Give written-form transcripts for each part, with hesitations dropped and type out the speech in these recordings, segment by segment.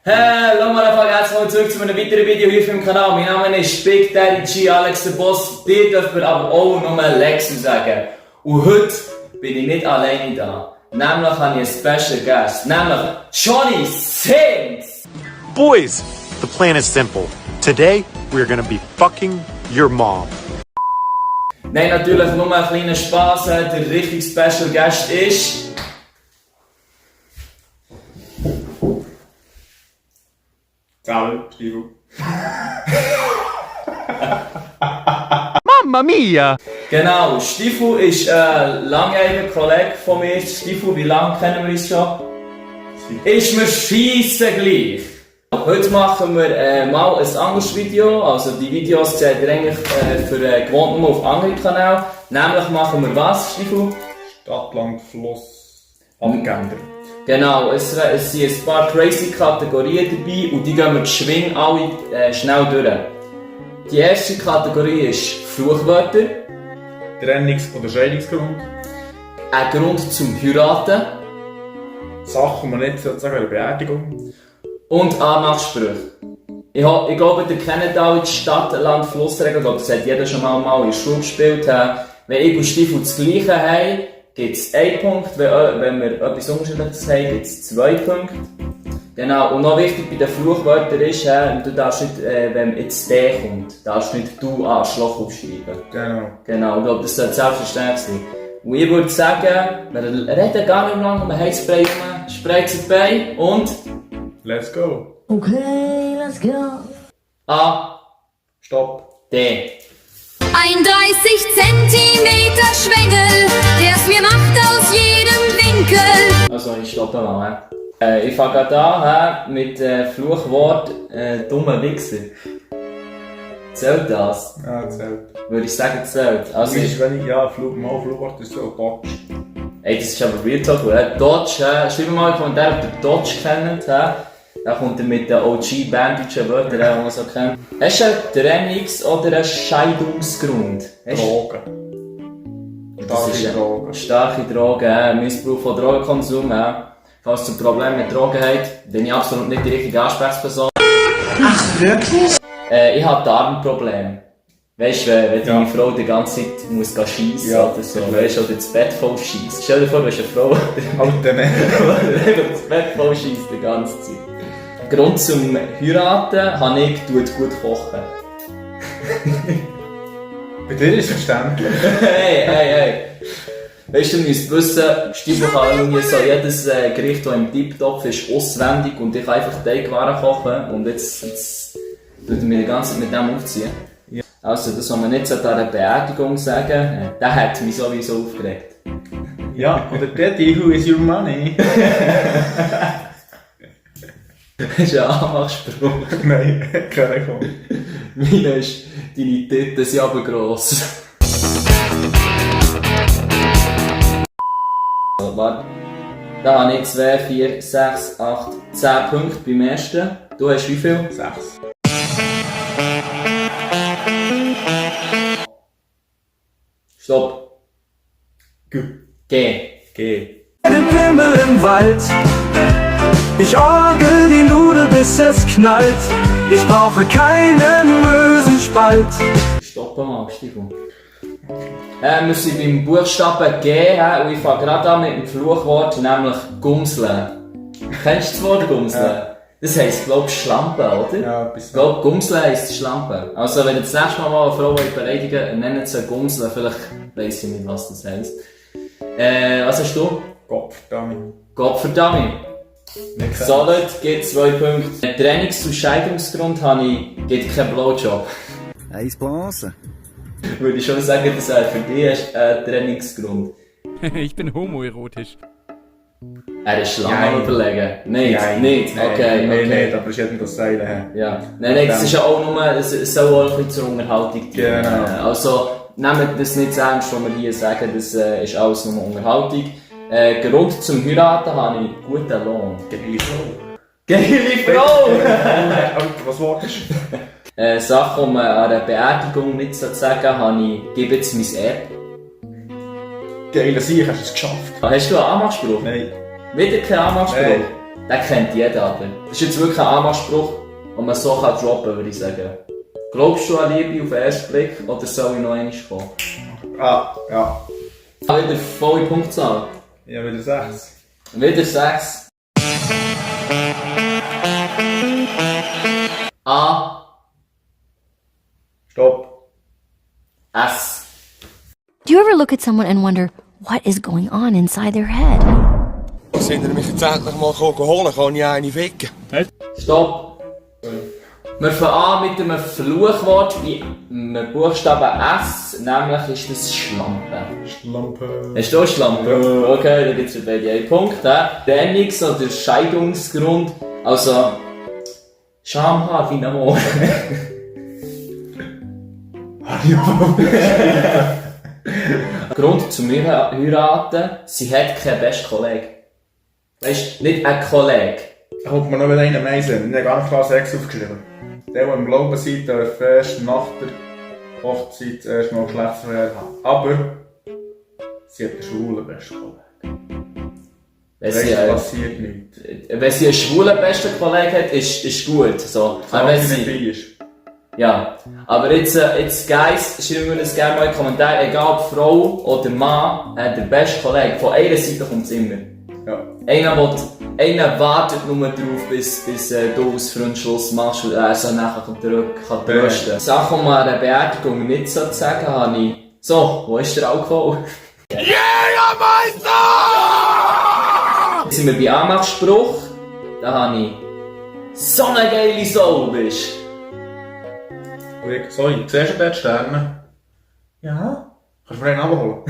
Hallo mal herzlich zurück zu einem weiteren Video hier auf dem Kanal. Mein Name ist Big Daddy G, Alex der Boss. Dir dürfen wir aber auch nur Lexu sagen. Und heute bin ich nicht alleine da. Nämlich habe ich einen Special Guest, nämlich Johnny Sins. Boys, the plan is simple. Today, we're gonna be fucking your mom. Nein, natürlich nur ein kleiner Spaß. Der richtige Special Guest ist... Ciao, Stiefel. Mamma mia! Genau, Stiefel ist ein langjähriger Kollege von mir. Stiefel, wie lange kennen wir uns schon? Ist mir scheisse gleich. Heute machen wir mal ein anderes Video. Also die Videos seht ihr eigentlich gewohnt nur auf anderen Kanälen. Nämlich machen wir was, Stiefel? Stadt, Land, Fluss, abgeändert. Genau, es sind ein paar crazy Kategorien dabei und die gehen wir geschwind alle schnell durch. Die erste Kategorie ist Fluchwörter. Trennungs- oder Scheidungsgrund. Ein Grund zum Heiraten. Sachen, die man nicht sagen, eine Beerdigung. Und Anmachsprüche. Ich glaube, ihr kennt alle die Stadt, Land, Flussregeln. Ich glaube, das hat jeder schon mal in der Schule gespielt. Wenn ich und Stiefel das Gleiche haben, gibt es 1 Punkt. Wenn wir etwas Unterschiedliches haben, gibt es 2 Punkte. Genau. Und noch wichtig bei den Fluchwörtern ist, du darfst nicht, wenn jetzt «der» kommt, darfst nicht «du» Arschloch aufschreiben. Genau. Ich glaube, das sollte selbstverständlich sein. Und ich würde sagen, wir reden gar nicht lange, wir haben Spray rum, spreizt bei und... Let's go. Okay, let's go. A. Stopp. D. Ein 30 Zentimeter Schwengel, der's mir macht aus jedem Winkel. Also ich stoppe mal. Ich fange gerade an mit Fluchwort «dummer Wichser». Zählt das? Ja, zählt. Würde ich sagen, zählt. Also ist, wenn ich, ja, Fluchwort ist so Dodge. Ey, das ist aber Real Talk. Dodge, schreibt mal in die Kommentare, ob ihr Dodge kennt. Da kommt er mit den OG-bandischen Wörtern, die man so kennt. Hast du einen Trennungs- oder einen Scheidungsgrund? Drogen. Starke Drogen. Starke Drogen, Missbrauch von Drogenkonsum. Falls ihr ein Problem mit Drogen habt, bin ich absolut nicht die richtige Ansprechperson. Ach, wirklich? Ich habe Darmprobleme. Weißt du, wenn deine Frau die ganze Zeit muss schiessen oder so, weißt du, oder das Bett voll scheisst. Stell dir vor, du hast eine Frau, Alter, ne? die das Bett voll scheisst die ganze Zeit. Grund zum Heiraten habe ich gut kochen. Bei dir ist es verständlich. Hey. Weißt du, du musst wissen, Stiefel kann irgendwie so jedes Gericht, das im Tipptopf ist, auswendig und ich kann einfach Teigwaren kochen und jetzt tut er mir die ganze Zeit mit dem aufziehen. Ja. Also das, was man nicht an einer Beerdigung sagen, der hat mich sowieso aufgeregt. Ja, oder Daddy, who is your money? Das ist ein Anmachspruch. Nein, keine Ahnung. Meine ist, deine Titten sind aber gross. Also, warte. Da habe ich 2, 4, 6, 8, 10 Punkte beim ersten. Du hast wie viel? 6. Stopp. G. G. Den Pimmel im Wald. Ich orgel die Nude, bis es knallt. Ich brauche keinen bösen Spalt. Stopp mal, Stiefel. Wir sind beim Buchstaben G und ich fange gerade an mit dem Fluchwort, nämlich Gumseln. Kennst du das Wort Gumseln? Ja. Das heisst, glaube ich, Schlampe, oder? Ja, bis Ich glaube, Gumseln heisst Schlampe. Also, wenn ihr das nächste Mal eine Frau beleidigen nennt sie Gumseln. Vielleicht weiss ich nicht, was das heisst. Was hast du? Kopfdummy. Gottverdammt. Solid gibt 2 Punkte. Trennungs- und Scheidungsgrund gibt keinen Blowjob. Eins blasen. Würde ich schon sagen, das wäre für dich ein Trennungsgrund. Ich bin homoerotisch. Er ist lange Nein. am überlegen. Nicht, Nein, nicht. nein, Okay, nein, okay. nicht, aber ich hätte das sagen. Ja. Nein, das ist ja auch nur, es soll auch ein bisschen zur Unterhaltung dienen. Genau. Also, nehmt das nicht ernst, was wir hier sagen, das ist alles nur Unterhaltung. Grund zum Heiraten habe ich guten Lohn. Geile Frau. Geile Frau! Alter, was wolltest du? Sachen, um an einer Beerdigung nicht zu sagen, habe ich, gebe jetzt mein Erbe. Geile Sieg, hast du es geschafft? Hast du einen Anmachspruch? Nein. Wieder kein Anmachspruch? Nein. Den kennt jeder, aber das ist jetzt wirklich ein Anmachspruch, den man so droppen kann, würde ich sagen. Glaubst du an Liebe auf den ersten Blick oder soll ich noch einmal kommen? Ah, ja. Wieder volle Punktzahl. Ja, wieder 6. Wieder 6. A. Stopp. S. Do you ever look at someone and wonder what is going on inside their head? Sind ihr mich jetzt endlich mal holen? Kann ich eine ficken? Stopp. Wir fangen an mit einem Fluchwort wie einem Buchstaben S, nämlich ist das Schlampe. Schlampe. Hast du auch Schlampe? Ja. Okay, dann gibt es bei dir einen Punkt. Trennungs- oder Scheidungsgrund, also Schamhaar wie ein Moor. Grund zum Heiraten, sie hat keinen besten Kollegen. Weißt du, nicht ein Kollege. Da kommt mir noch wieder einer mehr sehen. Ich habe ganz klar 6 aufgeschrieben. Der im Glauben seid, darf erst nach der Hochzeit erst mal Geschlechtsverkehr haben. Aber sie hat einen schwulen besten Kollegen. Wenn passiert nichts. wenn sie einen schwulen besten Kollegen hat, ist gut. So. Aber wenn sie sie, nicht ist. ja. Aber jetzt Guys, schreiben wir das gerne mal in die Kommentare, egal ob Frau oder Mann, der beste Kollege, von einer Seite kommt es immer. Ja. Einer wartet nur drauf, bis du aus Freundschluss machst und er so nachher zurück kann trösten. Sachen, die man an einer Beerdigung nicht so zu sagen habe ich. So, wo ist der Alkohol? Jägermeister! Jetzt sind wir bei Anmachspruch. Da habe ich so eine geile Soul bist. Sorry, siehst du dort Sterne? Ja. Kannst du mir einen abholen?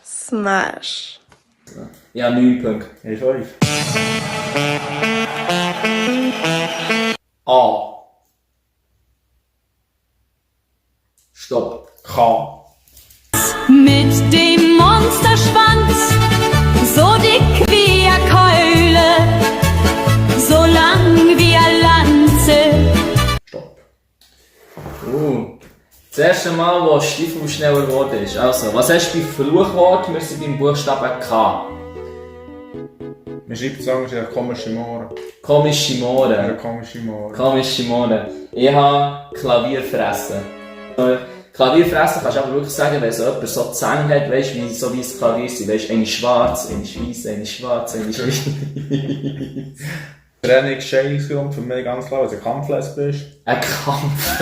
Smash. Ja, 9 Punkte. Hey, 5. A. Stopp. K. Mit dem Monsterschwanz, so dick wie eine Keule, so lang wie eine Lanze. Stopp. Das erste Mal, wo Stiefel schneller geworden ist. Also, was hast du bei Fluchwort? Wir sind beim Buchstaben K. Man schreibt sagen, es ist komische Mohren. Komische Mohren. Komische Mohren. Komische Mohren. Ich habe Klavierfressen. Klavierfressen kannst du aber wirklich sagen, wenn so jemand so Zähne hat, weißt du, so wie das Klavier sind. Weißt du, eine schwarz, eine weiss, eine schwarz, eine weiss. Trainingsscheidungsgrund für mich ganz klar, weil du ein Kampflesbe bist. Ein Kampf.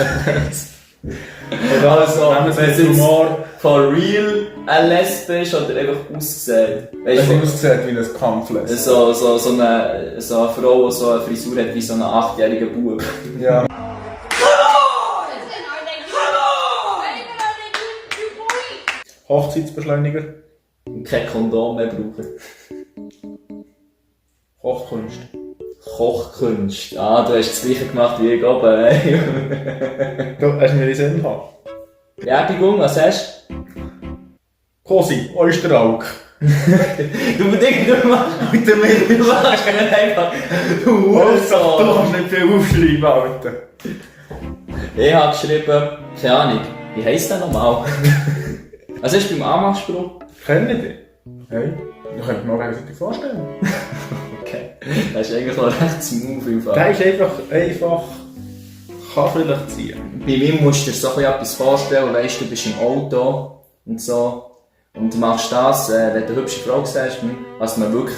Oder also, Nehmen wir wenn es es mit Humor. for real ein Lesbe ist oder einfach aussehen. Wenn Weißt sie du, aussieht wie ein Kampflesbe. so eine Frau, die so eine Frisur hat wie so ein 8-jähriger Bub. Ja. Hochzeitsbeschleuniger. Und kein Kondom mehr brauchen. Kochkunst. Kochkunst. Ah, du hast das gleiche gemacht wie ich oben. Ey. Du hast mir den Sinn gehabt. Beerdigung, was hast Kosi, Oysteralk. du? Du machst mit dem du machst mir einfach. Du kannst nicht viel aufschreiben, Alter. Ich habe geschrieben, keine Ahnung, wie heisst der nochmal? Was ist beim Anmachspruch? Kennen die? Hey, ich könnte mir auch gegenseitig vorstellen. Okay. Das ist eigentlich noch recht smooth im Fall. Der ist einfach, kann vielleicht ziehen. Bei mir musst du dir so etwas vorstellen, weißt du, bist im Auto und so. Und du machst das, wenn du eine hübsche Frau siehst, was man wirklich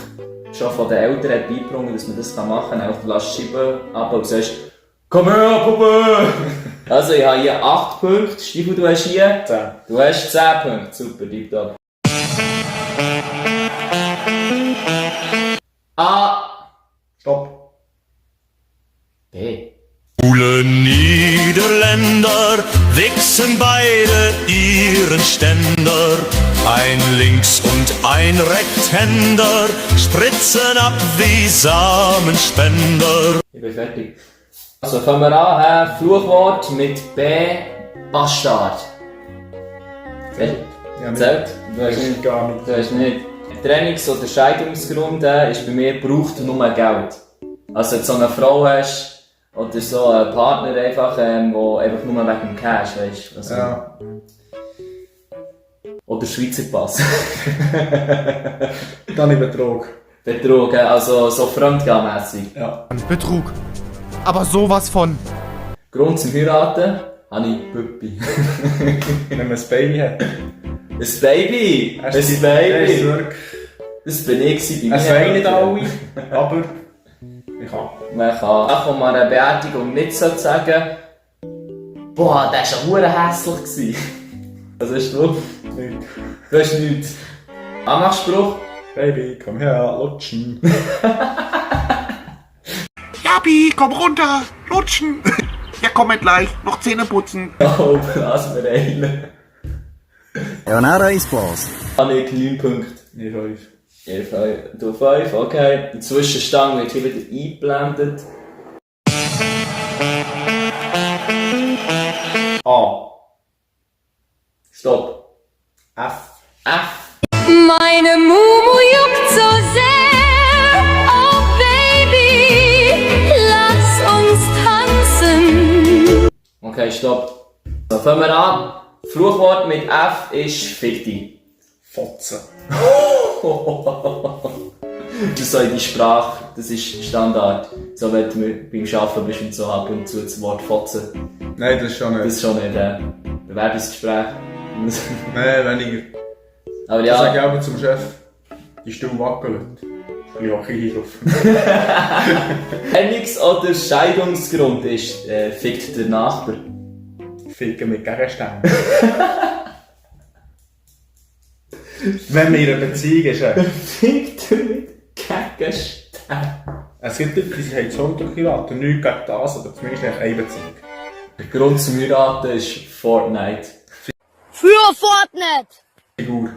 schon von den Eltern hat beigebracht, dass man das machen kann. Einfach du lässt die Scheibe ab und sagst, komm her, Puppe! Also ich habe hier 8 Punkte, Stiefel, du hast hier 10. Du hast 10 Punkte, super, tipptopp. A. Stopp. B. Schwule Niederländer wichsen beide ihren Ständer. Ein Links- und ein Rechtshänder spritzen ab wie Samenspender. Ich bin fertig. Also fangen wir an, Fluchwort mit B. Bastard. Zählt? Du hast nicht. Gar nicht. Du hast nicht. Trennungs- oder Scheidungsgrund ist bei mir, braucht nur Geld. Also wenn du so eine Frau hast, oder so einen Partner einfach, der einfach nur wegen dem Cash, weißt du? Also, Ja. Oder Schweizer Pass. Dann ich Betrug. betrogen, also so fremdgehmässig. Ja. Betrug. Aber sowas von. Grund zum Heiraten habe ich Püppi. Wenn man ein Baby hat. Ein Baby! Er Ein ist Baby! wirklich... Das bin ich bei Es mir. wollen nicht alle, aber... Ich kann. Man kann auch von einer Beerdigung nicht so sagen, boah, der war ja verdammt hässlich. Was hast du? Nicht. Du hast nichts. Anmachspruch? Baby, komm her, lutschen. Japi, komm runter. Lutschen. Ja, komm gleich. Noch Zähne putzen. Oh, lass mir einen. Leonardo Isbos. Habe ich 9 Punkte. Nicht 5. Ihr 5. Du 5, okay. Die Zwischenstange wird hier wieder eingeblendet. A. Stopp. F. F. Meine Mumu juckt so sehr. Oh Baby, lass uns tanzen. Okay, stopp. So, fangen wir an. Fluchwort mit F ist Fichti. Fotze. Das ist so in die Sprache, das ist Standard. So, wenn du beim Arbeiten bist und so ab und zu das Wort Fotze. Nein, das ist schon Das nicht. ist schon nicht Bewerbungsgespräch. Nein, weniger. Aber Ja. Sag ich ja, aber zum Chef, die Stuhl wackelt. Ein bisschen Hockey hier drauf. Trennungs- oder Scheidungsgrund ist, fickt der Nachbar. Ficken mit Gegenständen. Wenn man in einer Beziehung ist. Fickt er mit Gegenständen? Es gibt Leute, die haben 200 Kilo, nichts gegen das, aber zumindest nicht eine Beziehung. Der Grund zum Heiraten ist Fortnite. Für Fortnite! Figur.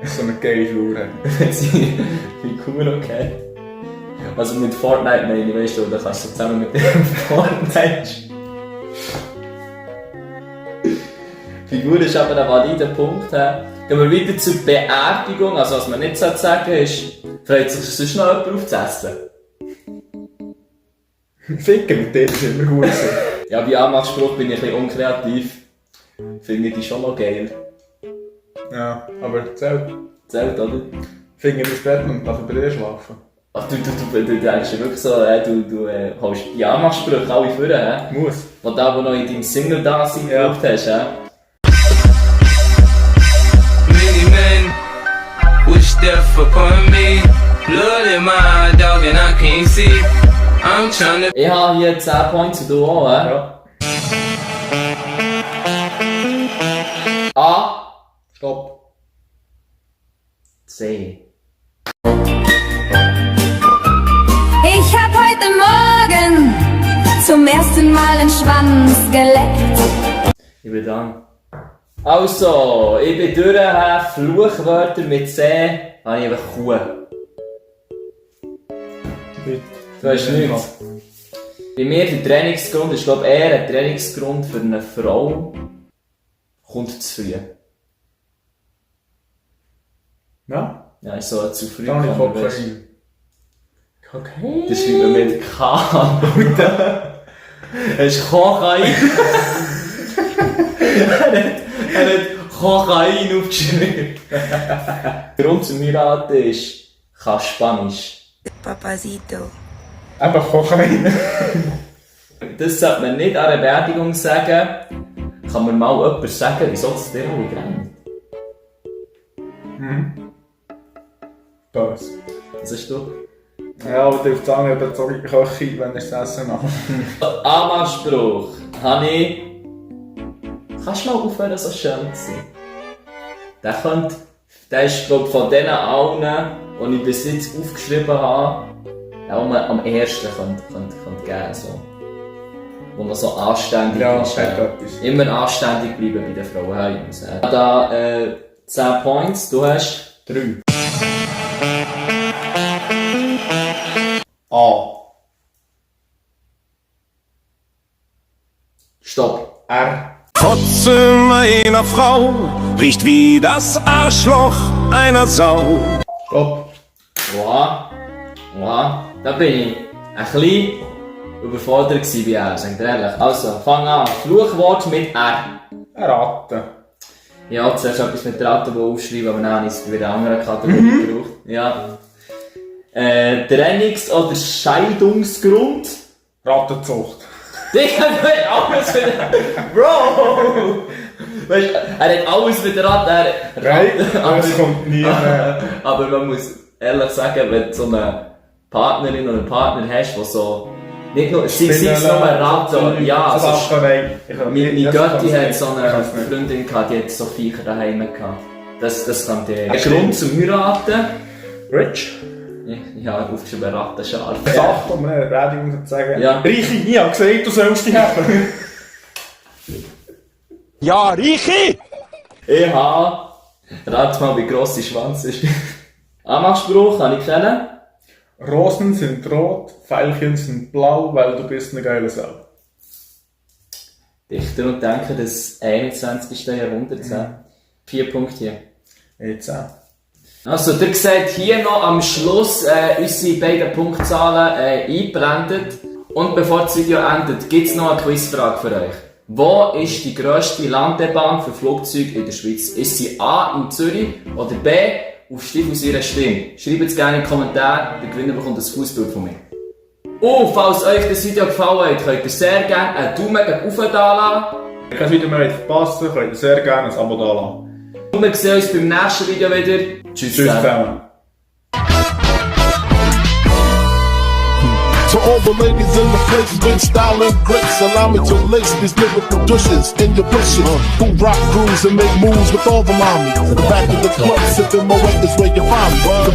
So eine geile Figur. Figur, okay. Also mit Fortnite meine ich, weißt du, da kannst du zusammen mit dem Fortnite spielen. Figur ist aber ein valider Punkt. Gehen wir wieder zur Beerdigung. Also was man nicht sagen sollte, ist, freut sich sonst noch jemand auf das Essen? Ficken mit dem ist immer gut gewesen. Ja, bei Anmachspruch bin ich ein bisschen unkreativ. Finde ich die schon noch geil. Ja, aber zählt. Zählt, oder? Finger ins Bett und darf bei dir schlafen. Ach, du denkst ja wirklich so, du holst die Anmachsprüche alle vor, hä? Muss. Die du aber noch in deinem Single-Dasein Ja. gebraucht hast, hä? Many men wish death upon me. Blood in my dog and I can't see. I'm trying to. Ich habe hier 10 Points und du auch, hä? Ja. A. Stopp. C. Ich hab heute Morgen zum ersten Mal den Schwanz geleckt. Ich bin dran. Also, ich bin durch, Fluchwörter mit C, habe ich einfach Kuh. Du hast nichts. Bei mir der Trainingsgrund ist, glaube ich, eher ein Trainingsgrund für eine Frau. Kommt zu früh. Ja? Ja, ist so zu früh. Da habe ich gekommen, weißt du. Kokain. Kokain? Das schreibt man mit K. Es ist Kokain. Er hat Kokain aufgeschrieben. Der Grund zum Heiraten ist, kann Spanisch. Papacito. Eben Kokain. Das sollte man nicht an einer Beerdigung sagen. Kann mir mal jemand sagen, wieso es dir ruhig rennt? Böse. Was hast du? Ja, aber auf die Zange bezogen Köche, wenn ich das Essen mache. Anmachspruch. Habe ich... Kannst du mal aufhören, so schön zu sein? Der ist, glaube ich, von denen allen, die ich bis jetzt aufgeschrieben habe, der man am ersten könnte geben. So. Wo man so anständig Ja, ist. hat etwas. Immer anständig bleiben bei den Frauen. Ich muss sagen. Da 10 Points, du hast 3. A. Stopp. R. Fotze meiner Frau riecht wie das Arschloch einer Sau. Stopp. Oha. Da bin ich ein bisschen überfordert gewesen bei R, sag ich dir ehrlich. Also, fang an. Fluchwort mit R. Raten. Ja, zuerst etwas mit Raten aufschreiben, aber dann habe ich es bei einer anderen Kategorie gebraucht. Ja. Trennungs- oder Scheidungsgrund? Rattenzucht. Digga, du hast alles wieder... Bro! Weißt, er hat alles wieder Nein, das kommt nie mehr. Aber man muss ehrlich sagen, wenn du so eine Partnerin oder einen Partner hast, der so... Nicht nur... Sie ist nur ein Ratte. Ja, also... Meine Götti hat so eine Freundin gehabt, die hat so Viecher daheim gehabt. Das kann der Grund zum Heiraten. Rich? Ja, aufgeschrieben Rattenscharf. Sache, um eine Beerdigung zu sagen. Ja. Reiche, ich habe gesagt, du sollst die haben. Ja, Reiche! Ich habe... Rat mal, wie gross der Schwanz ist. Anmachspruch kann ich kennen. Rosen sind rot, Veilchen sind blau, weil du bist eine geile Sau. Dichter und denken des 21. Jahrhunderts. 4 Punkte hier. Jetzt auch. Also, ihr seht hier noch am Schluss unsere beiden Punktzahlen eingeblendet. Und bevor das Video endet, gibt es noch eine Quizfrage für euch. Wo ist die grösste Landebahn für Flugzeuge in der Schweiz? Ist sie A in Zürich oder B auf Stiefelsee Stimm? Schreibt es gerne in die Kommentare, der Gewinner bekommt ein Fußbild von mir. Und falls euch das Video gefallen hat, könnt ihr sehr gerne einen Daumen hoch da lassen. Wenn ihr kein Video mehr verpassen könnt ihr sehr gerne ein Abo da lassen. Und wir sehen uns beim nächsten Video wieder. Tschüss zusammen. To all the ladies in the place with style and grace, allow me to lace these lyrical douches in your bushes. Who rock grooves and make moves with all the mommies. In the back of the club, sipping my weight is where you find me.